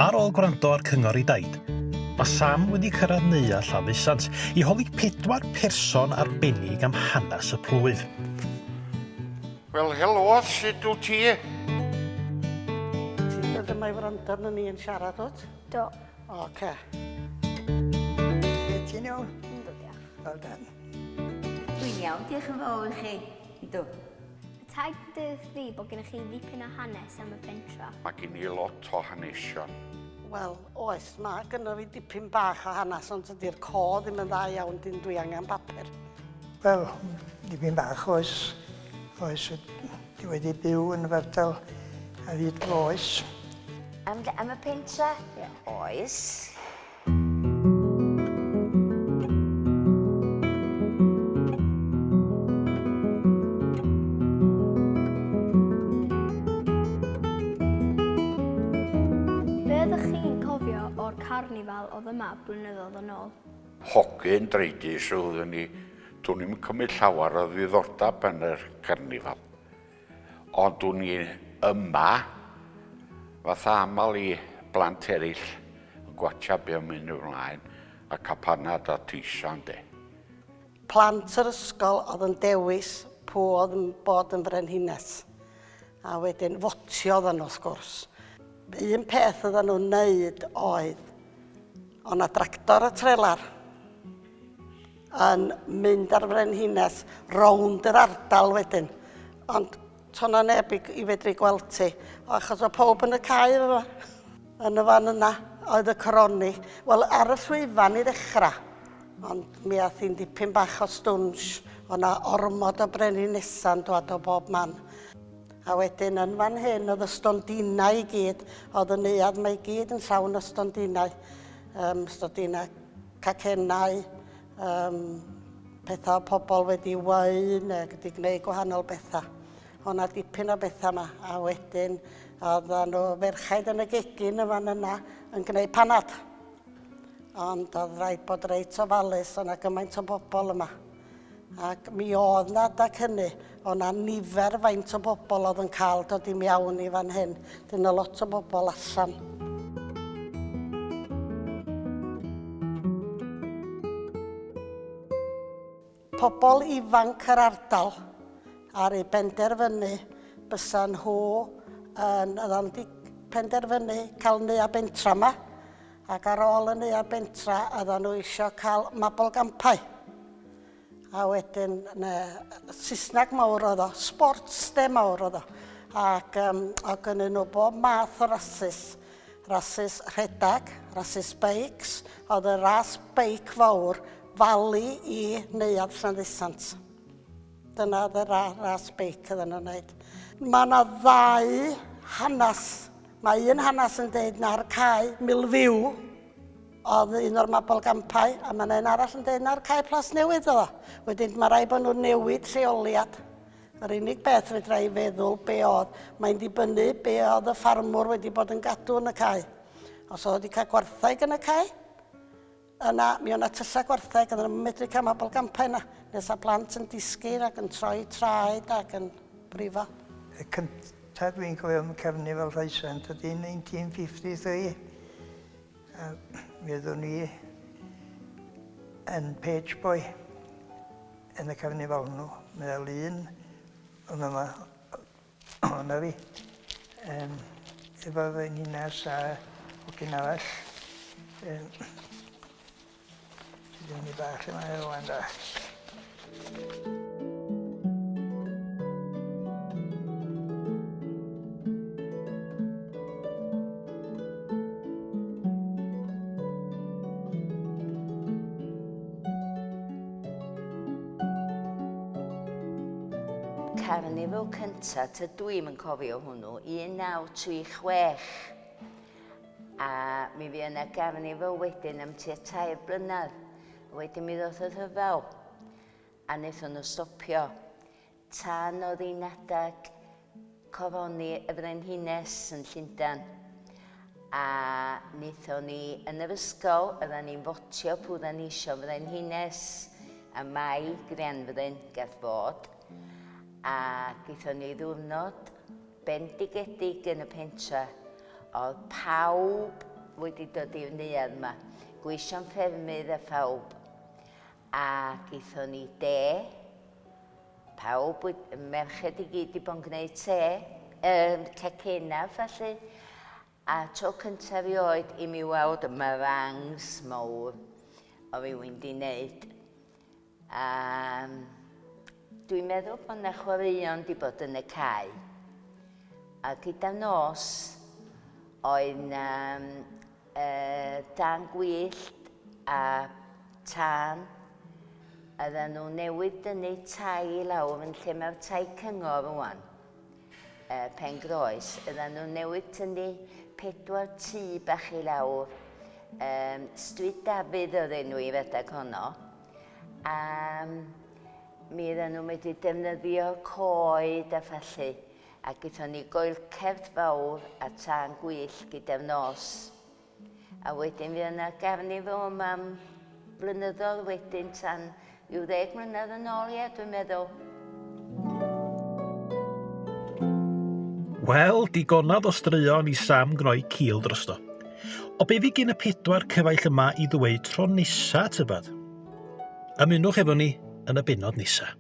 Ar ôl gwrando ar cyngor ei daid, mae Sam wedi cyrraedd Neuadd Llanddeusant i holi pedwar person arbennig am hanes y plwyf. Wel, helo, sut wyt ti? Ti'n dod yma i wrando arno ni yn siarad, wyt? Do. Oce. Ti'n iawn? Yndw, diolch. Well done. Dwi'n iawn, diolch yn fawr i chi. Yndw. Taid dweud fi bod gennych chi ddipyn o hanes am y pentra. Mae gen i lot o hanesion. Wel, oes, mae gynno fi dipyn bach o hanes, ond tydi'r co ddim yn dda iawn, dyn dwi angen papur. Wel, dipyn bach oes. Oes, dwi wedi byw yn yr ardal ar hyd fy oes. Am, am y pentra? Yeah. Oes. Be oeddech chi'n cofio o'r carnifal oedd yma blynyddoedd yn ôl? Hogyn dreidus oeddwn i. Do'n i'm yn cymryd llawer o ddiddordeb yn yr carnifal. Ond o'n i yma, fatha aml i blant eraill, yn gwatcha be o'n mynd ymlaen, a cael panad a teisen de. Plant yr ysgol oedd yn dewis pwy oedd yn bod yn frenhines. A wedyn fotio oedden nhw wrth gwrs. Un peth oedden nhw'n neud oedd, o' 'na dractor a trelar yn mynd ar frenhines rownd yr ardal wedyn. Ond to na neb i, i fedru gweld ti, achos o pawb yn y cae efo fo. Yn y fan yna oedd y coroni. Wel, ar y llwyfan i ddechrau, ond mi ath hi'n dipyn bach o stwnsh. O na ormod o brenhinesa'n dwad o bob man. A wedyn yn fan hyn oedd y stondinau i gyd, oedd y neuadd mae i gyd yn llawn o stondinau. Um, stondinau cacennau, um, pethau pobl wedi weu neu wedi gwneud gwahanol bethau. O na dipyn o bethau yma. A wedyn oedden nhw ferchaid yn y gegin y fan yna yn gwneud panad. Ond oedd rhaid bod reit ofalus, o'na gymaint o bobl yma. Ac mi oedd na adag hynny, o na nifer faint o bobl oedd yn cael dod i mewn i fan hyn. Dyna lot o bobl allan. Pobl ifanc yr ardal ar ei benderfynu bysa nhw yn, oedden nhw wedi penderfynu cael neuadd bentra yma, ac ar ôl y neuadd bentra oedden nhw eisiau cael mabolgampau. A wedyn, ne, Saesneg mawr oedd o, sports day mawr oedd o. Ac um, oedd gynnyn nhw bob math o rasys. Rasys rhedeg, rasys beics, oedd y ras beic fawr falu i Neuadd Llanddeusant. Dyna oedd y ra ras beic oedden nhw'n wneud. Mae yna ddau hanes. Mae un hanes yn deud na'r cae Milfyw oedd un o'r mabolgampau, a mae yna un arall yn deud na'r cae Plas Newydd oedd o. Wedyn mae rhaid bod nhw'n newid lleoliad. Yr unig beth fedra i feddwl be oedd, mae'n dibynnu be oedd y ffarmwr wedi bod yn gadw yn y cae. Os oedd wedi cael gwartheg yn y cae, yna mi oedd 'na tyllau gwartheg, oedden nhw'n medru cael mabolgampau yna, nes a plant yn disgyn ac yn troi traed ac yn brifo. Y cynta dwi'n cofio am cefnu fel Rhaesant ydy 1953. A mi oeddwn i yn page boy yn y carnifal hwnnw. Mae yna lun yn yma o'na fi. Um, efo fy ninas a hogyn arall. Um, Sydd yn ei bach lle mae o wan da. Carnifal cynta, tydw i'm yn cofio hwnnw, 1936. A mi fu yna garnifal wedyn am tua tair blynedd. Wedyn mi ddoth y rhyfel, a wnaethon nhw stopio. Tan oedd hi'n adag coroni y frenhines yn Llundain. A wnaethon ni yn yr ysgol, oedden ni'n fotio pwy oedden ni isio frenhines, a mai Grianfryn gath fod. A gaethon ni ddiwrnod bendigedig yn y pentra. Oedd pawb wedi dod i'r neuadd yma. Gweision ffermydd a phawb. A gaethon ni de. Pawb, y merched i gyd 'di bod yn gwneud te, um, cacennau felly. A tro cyntaf erioed i mi weld meringues mawr o rywun 'di wneud. A dwi'n meddwl bod 'na chwaraeon 'di bod yn y cae. A gyda nos oedd 'na uh, dân gwyllt a tân. Oedden nhw newydd dynnu tai i lawr yn lle mae'r tai cyngor rwan. uh, Pengroes, oedden nhw newydd tynnu pedwar tŷ bach i lawr. Um, Stryd Dafydd oedd enw i'r adeg honno. A mi oedden nhw wedi defnyddio coed a phallu. A gyda ni goelcerth fawr a tân gwyllt gyda'r nos. A wedyn fydd yna garnifal yma am flynyddoedd wedyn tan rhyw ddeg mlynedd yn ôl, ie, dwi'n meddwl. Wel, digonad o straeon i Sam gnoi cil drosto. O be fi gyn y pedwar cyfaill yma i ddweud tro nesa, tybad? Ymunwch efo ni yn y bennod nesa.